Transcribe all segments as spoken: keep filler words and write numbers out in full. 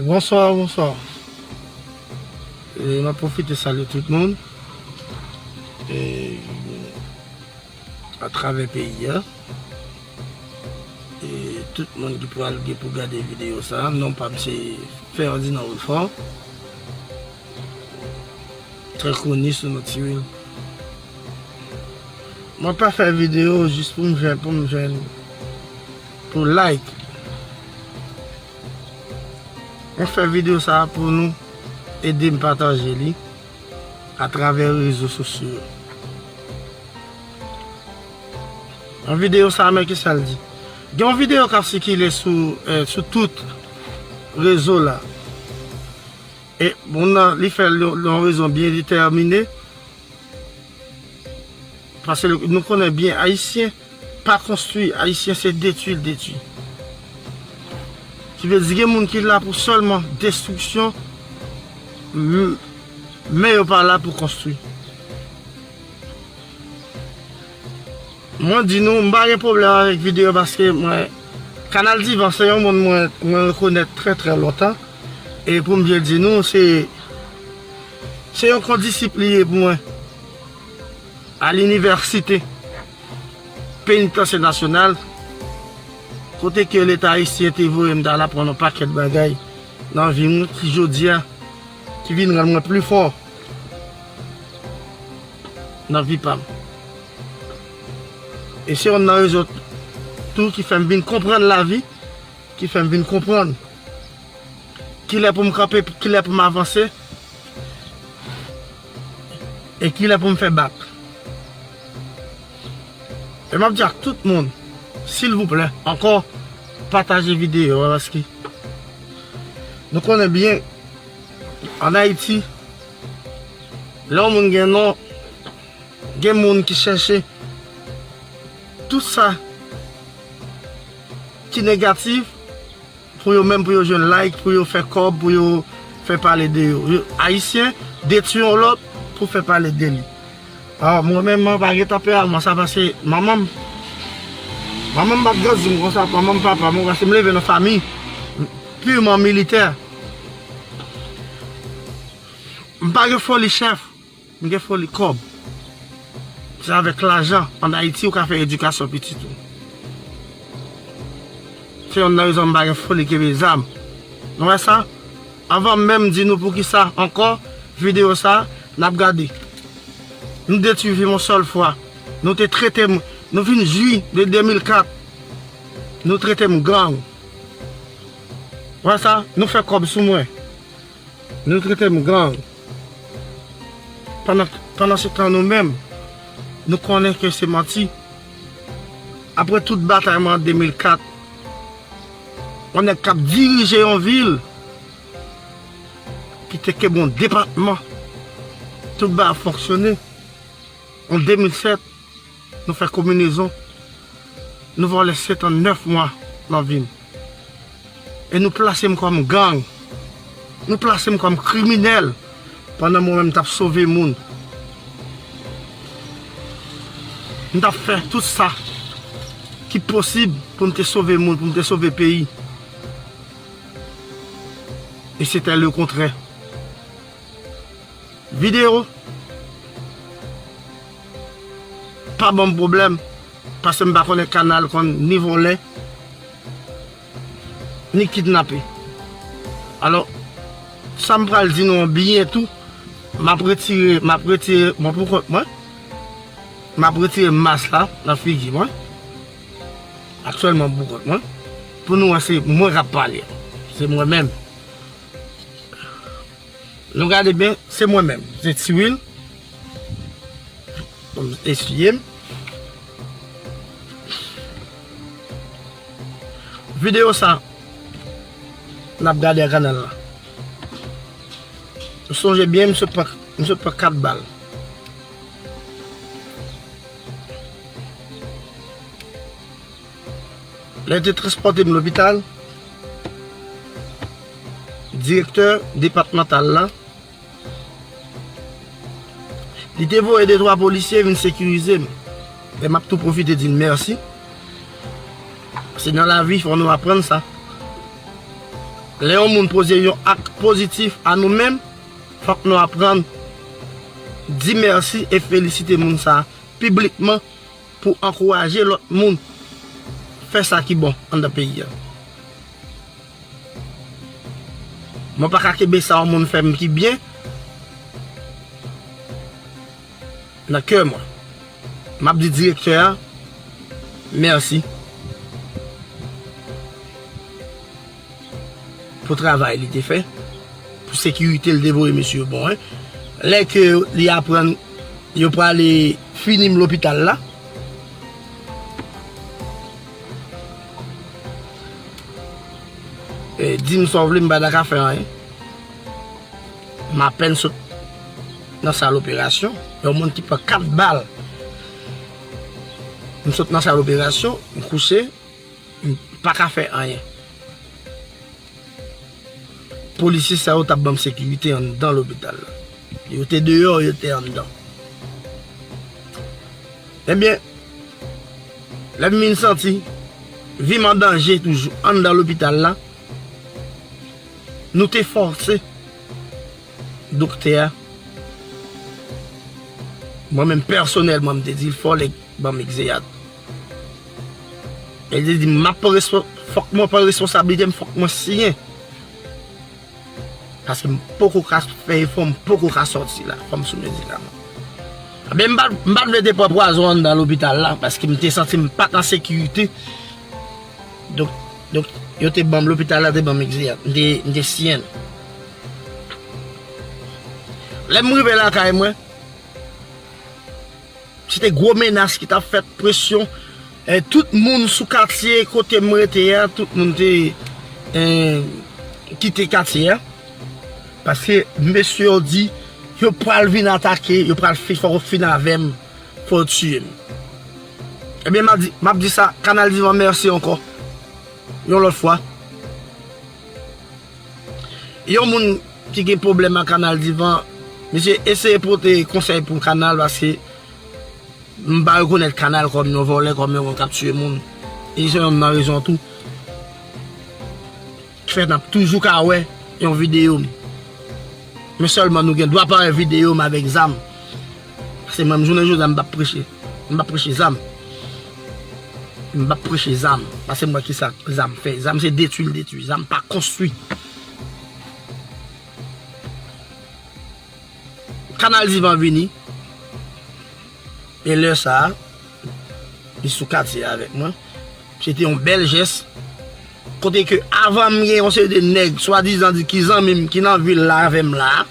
Bonswa, bonswa. E, m ap pwofite salye tout moun, e, atravè peyi a. E tout moun ki pral gen pou gade videyo sa, non pa m se Ferdinand Wilfort, trè koni sou non Ti Wil. Mwen pa fè videyo jis pou m jwenn, pou m jwenn, pou like. Mwen fè videyo sa pou nou ede m pataje li atravè rezo sosyo yo. Nan videyo sa, men ki sa l di? Gen yon videyo k ap sikile sou, eh, sou tout rezo la. E moun nan, li fè l yon, yon rezon byen detèmine. Paske nou konnen byen, Ayisyen pa konstwi, Ayisyen se detwi l detwi. Ki vle di gen moun ki la pou sèlman destriksyon, m-, men yo pa la pou konstwi. Mwen di nou, m pa gen pwoblèm avèk videyo paske mwen, Kanal Divan se yon moun mwen, mwen rekonèt trè, trè lontan. E pou m byen di nou, se, se yon kondisip li ye pou mwen. A linivèsite, penitansye nasyonal, kote ke Leta ayisyen te voye m t al aprann yon pakèt bagay nan vi m ki jodi a, ki vin rann mwen pli fò nan vi pa m. E se youn nan rezon tou ki fè m vin konprann lavi, ki fè m vin konprann kilè pou m kanpe, kilè pou m avanse, e kilè pou m fè bak. E m ap di ak tout moun, silvouplè, ankò, pataje videyo a, paske nou konnen byen, ann Ayiti, lè yon moun gen non, gen moun ki chèche tout sa ki negatif pou yo menm, pou yo jwenn like, pou yo fè kòb, pou yo fè pale de yo. Yo, Ayisyen detwi yon lòt pou fè pale de li. Ah, mwen menm, mwen pa gentan pè a, mwen sa pase manman m. Manman m pa t granmoun konsa, manman m, papa m, paske m leve nan fanmi piman militè. M pa gen foli chèf, m gen foli kòb. Se avèk lajan ann Ayiti ou ka fè edikasyon pitit ou. Se youn nan rezon m pa gen foli kenbe zam. Nou wè sa? Anvan m menm di nou poukisa ankò, videyo sa, n ap gade. Nou detwi vi m yon sèl fwa. Nou te trete m, nou vin jwi de de mil kat. Nou trete m gang. Wè sa? Nou fè kòb sou mwen. Nou trete m gang. Pandan, pandan se tan nou menm, nou konnen ke se manti. Apre tout batay mwen an de mil kat, yon nèg k ap dirije yon vil ki te kenbe yon depatman, tout bagay ap fonksyone. An de mil sèt, nou fè konbinezon, nou vòlè sèt an nèf mwa nan vi m. E nou plase m kòm gang. Nou plase m kòm kriminèl pandan mwen menm m t ap sove moun. M t ap fè tout sa ki posib pou m te sove moun, pou m te sove peyi. E se te le kontrè. Videyo pa ban m pwoblèm, paske m pa konnen Kanal konn ni vòlè, ni kidnape. Alò, sa m pral di nou an byen tou, m ap retire, m ap retire, mwen pou kont mwen, m ap retire mas la nan figi mwen. Aktyèlman m pou kont mwen. Pou nou wè se mwen k ap pale. Se mwen menm. Nou gade byen, se mwen menm. Se Ti Wil. Bon, eswiye m. Videyo sa, n ap gade a Kanal la. Nou sonje byen, m sot pran, m sot pran kat bal. Lè yo te transpòte m lopital, direktè depatmantal la, li te voye de twa polisye vin sekirize m. E m ap tou pwofite di l mèsi. Se nan lavi, fò nou aprann sa. Lè yon moun poze yon ak pozitif a nou menm, fòk nou aprann di mèsi e felisite moun sa a piblikman pou ankouraje lòt moun fè sa ki bon anndan peyi a. Mwen pa ka kenbe sa yon moun fè m ki byen nan kè mwen. M ap di direktè a mèsi pou travay li te fè, pou sekirite l te voye mesye yo bon, en. Lè ke li aprann yo prale fini m lopital la, e, di m sa w vle, m pa ta ka fè anyen. M apèn sot nan sal operasyon. Yon moun ki pran kat bal. M sot nan sal operasyon, m kouche, m pa ka fè anyen. Polisye sa yo t ap ban m sekirite anndan lopital la. Yo te deyò, yo te anndan. Ebyen, lè m vin santi vi m an danje toujou anndan lopital la, nou te fòse doktè a, mwen menm pèsonèlman, m te di l fò l ban m egzeyat. E li te di m, m ap pran respo-, fòk mwen pran responsablite m, fòk mwen siyen. Paske m poko ka fè efò, m poko ka sòti la. Fò m sou medikaman. Ebyen, m pa, m pa t vle te pran pwazon anndan lopital la, paske m te santi m pa t an sekirite. Donk, donk, yo te ban m, lopital la te ban m egzeyat. M te, m te siyen l. Lè m rive lakay mwen, se te gwo menas ki t ap fèt, presyon. E, tout moun sou katye kote m rete a, tout moun te, e, kite katye a. Paske mesye yo di, yo pral vin atake, yo pral fi-, fò yo fin avè m, fò yo tiye m. Ebyen, m ap di, m ap di sa, Kanal Divan, mèsi ankò. Yon lòt fwa. Yon moun ki gen pwoblèm ak Kanal Divan, misye eseye pote konsèy pou Kanal, paske m pa rekonèt Kanal kòm yon vòlè, kòm yon moun k ap tiye moun. E se youn nan rezon tou ki fè n ap toujou ka wè yon videyo m. Men sèlman nou gen dwa pa wè videyo m avèk zam. Paske mwen, jounen jodi a, m p ap preche. M p ap preche zam. M p ap preche zam. Paske m wè kisa zam fè. Zam se detwi l detwi. Zam pa konstwi. Kanal Divan vini. E lè sa a, li sou katye a avèk mwen. Se te yon bèl jès. Kote ke avan m gen yon seri de nèg, swadizan di ki zanmi m, ki nan vil la avè m la,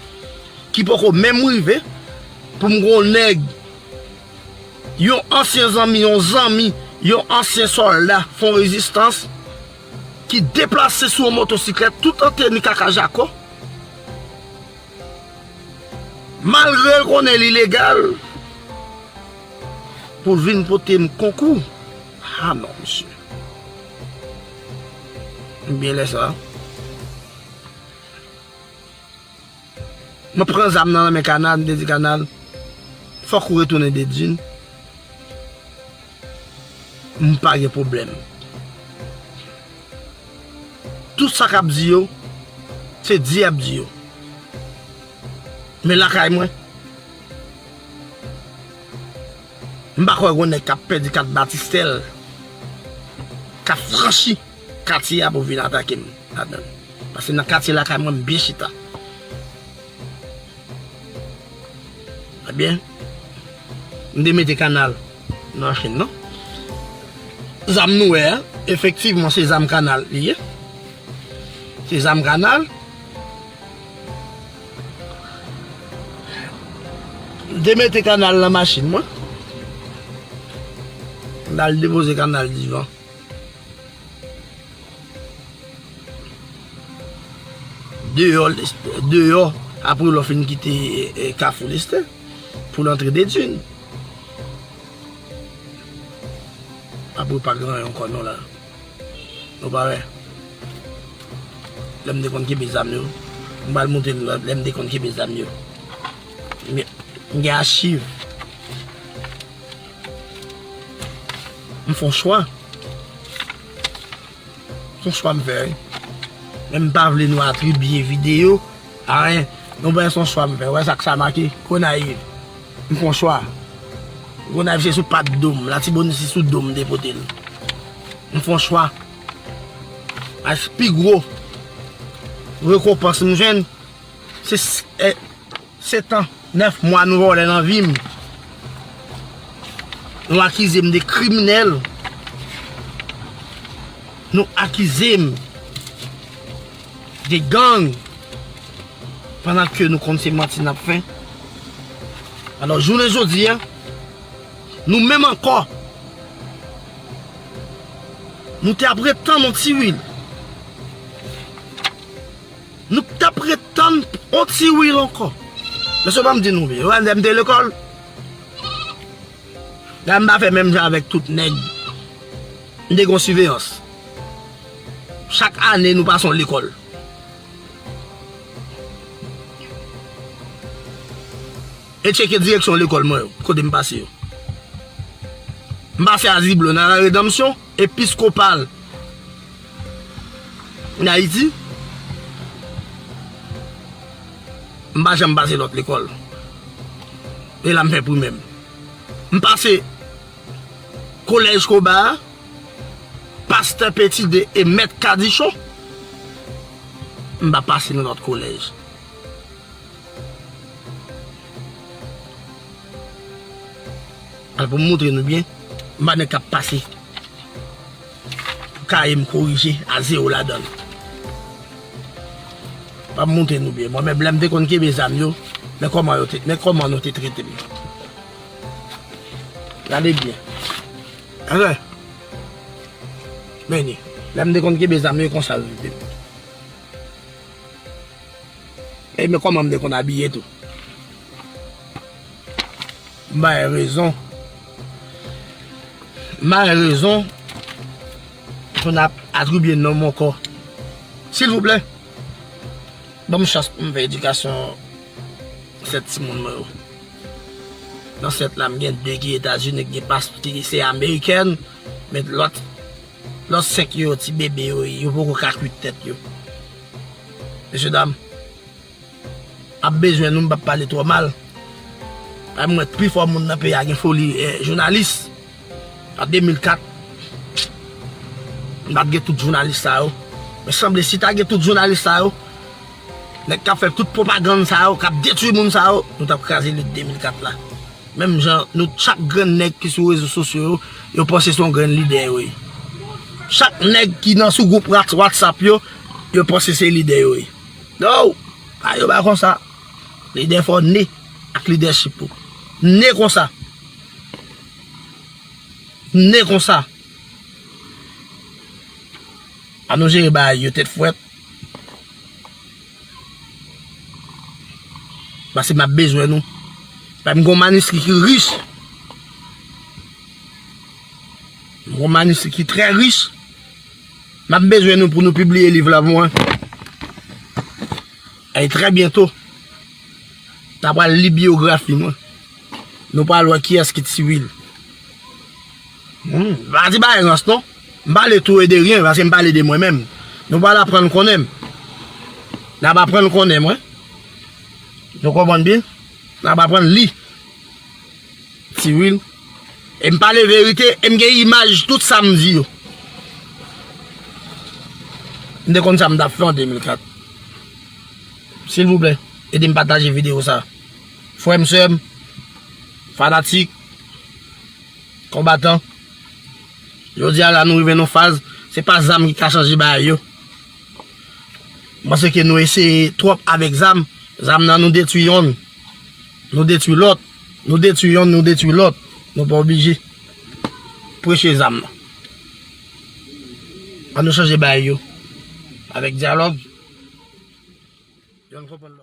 ki poko menm rive, pou m gen yon nèg, yon ansyen zanmi, yon zanmi, yon ansyen sòlda Fon Rezistans, ki deplase sou yon motosiklèt tout an teni kaka jako. Malgre l konnen l ilegal, pou l vin pote m konkou. Ah non, mesye. Ebyen lè sa, mwen pran zam nan nan men Kanal, m te di Kanal, fòk ou retounen Dedin. M pa gen pwoblèm. Tout sa k ap di yo, se di y ap di yo. Men lakay mwen, m pa kwè gon nèg k ap pèdi kat batistèl, k ap franchi katye a pou vin atake m ladan l. Paske nan katye lakay mwen, m byen chita. Ebyen, m te mete Kanal nan machin nan. Zam nou wè a, efektivman, se zam Kanal li ye. Se zam Kanal. M te mete Kanal nan machin mwen. M al depoze Kanal Divan. Deyò, deyò, apre lè w fin kite, e, Kafou Lestè, pou l antre Dedin. Apre pa gen anyen ankò non la. Nou pa wè. Lè m te konn kenbe zam yo. M pral montre nou lè m te konn kenbe zam yo. Men, m gen achiv. M fè yon chwa. Yon chwa m fè, wi. Men m pa vle nou atribye videyo a anyen. Nou wè se yon chwa m fè. Wè sa k sa make? Gonayiv. M fè yon chwa. Gonayiv se sou pat do m. Latibonit se sou do m depote l. M fè yon chwa. As pi gwo rekonpans m jwenn, se s- eh, sèt an, nèf mwa nou vòlè nan vi m. Nou akize m de kriminèl. Nou akize m de gang. Pandan ke nou konn se manti n ap fè. Alò, jounen jodi a, nou menm ankò, nou te ap ret tann yon ti wil. Nou t ap ret tann yon ti wil ankò. Men se pa m di nou vre. Wè, lè m te lekòl, la m pa fè menm jan avèk tout nèg. M te gen yon siveyans. Chak ane, nou pase yon lekòl. E tcheke direksyon lekòl mwen yo, kote m pase yo. M pase a Ziblo, nan La Redanmsyon, Episkopal, Ayiti. M pa janm pase lòt lekòl. E la m fè primè m. M pase Kolèj Koba a, Pastè Petide e Mèt Kadichon. M pa pase nan lòt kolèj. Al pou m montre nou byen, m pa nèg k ap pase pou kaye m korije a zewo ladan l. M ap montre nou byen. Mwen menm, lè m te konn kenbe zam yo, men kòman yo te, men kòman nou te trete m. Gade byen. Alò, men ni, lè m te konn kenbe zam yo, konsa yo trete m. E men kòman m te konn abiye tou. M bay rezon. M bay rezon pou n ap atribye non m ankò. Silvouplè, ban m chans pou m fè edikasyon sèt timoun mwen yo. Nan sèt la, m gen de ki Etazini, ki gen pas, ki se amerikèn, men lòt, lòt senk yo, ti bebe yo ye, yo poko ka kwit tèt yo. Mesye dam, ap bezwen nou, m p ap pale twò mal. Paske m wè pi fò moun nan peyi a gen foli, eh, jounalis. An de mil kat, m pa t gen tout jounalis sa yo. Men sanble si ta gen tout jounalis sa yo, nèg k ap fè tout pwopagann sa yo, k ap detwi moun sa yo, nou t ap kraze lit de mil kat la. Menm jan nou, chak grenn nèg ki sou rezo sosyo yo, yo panse se yon grenn lidè yo ye. Chak nèg ki nan sou gwoup Whats- WhatsApp yo, yo panse se lidè yo ye. No! Pa yo pa konsa. Lidè fò ne ak lidèchip ou. Ne konsa. Ne konsa. Ann nou jere bagay yo tèt frèt. Paske m ap bezwen nou. Paske m gen yon maniskri ki rich. M gen yon maniskri ki trè rich. M ap bezwen nou pou nou pibliye liv la pou mwen. E trè byento, n a pral li biyografi mwen. Nou pral wè kiyès ki Ti Wil. Hmm, m pa di bagay rans non. M pale tou e de ryen, paske m pale de mwen menm. Nou pral aprann konnen m. N ap aprann konnen mwen. Nou konprann byen? N ap aprann li. Ti Wil. E m pale verite, e m gen imaj tout sa m di yo. M te konn sa m t ap fè an de mil kat. Silvouplè, ede m pataje videyo sa. Frè m, sè m, fanatik, konbatan, jodi a la nou rive nan faz, se pa zam ki ka chanje bagay yo. M panse ke nou eseye twòp avèk zam. Zam nan nou detwi yonn, nou detwi lòt. Nou detwi yonn, nou detwi lòt. Nou pa oblije preche zam nan. Ann nou chanje bagay yo. Avèk dyalòg, yonn konprann lòt.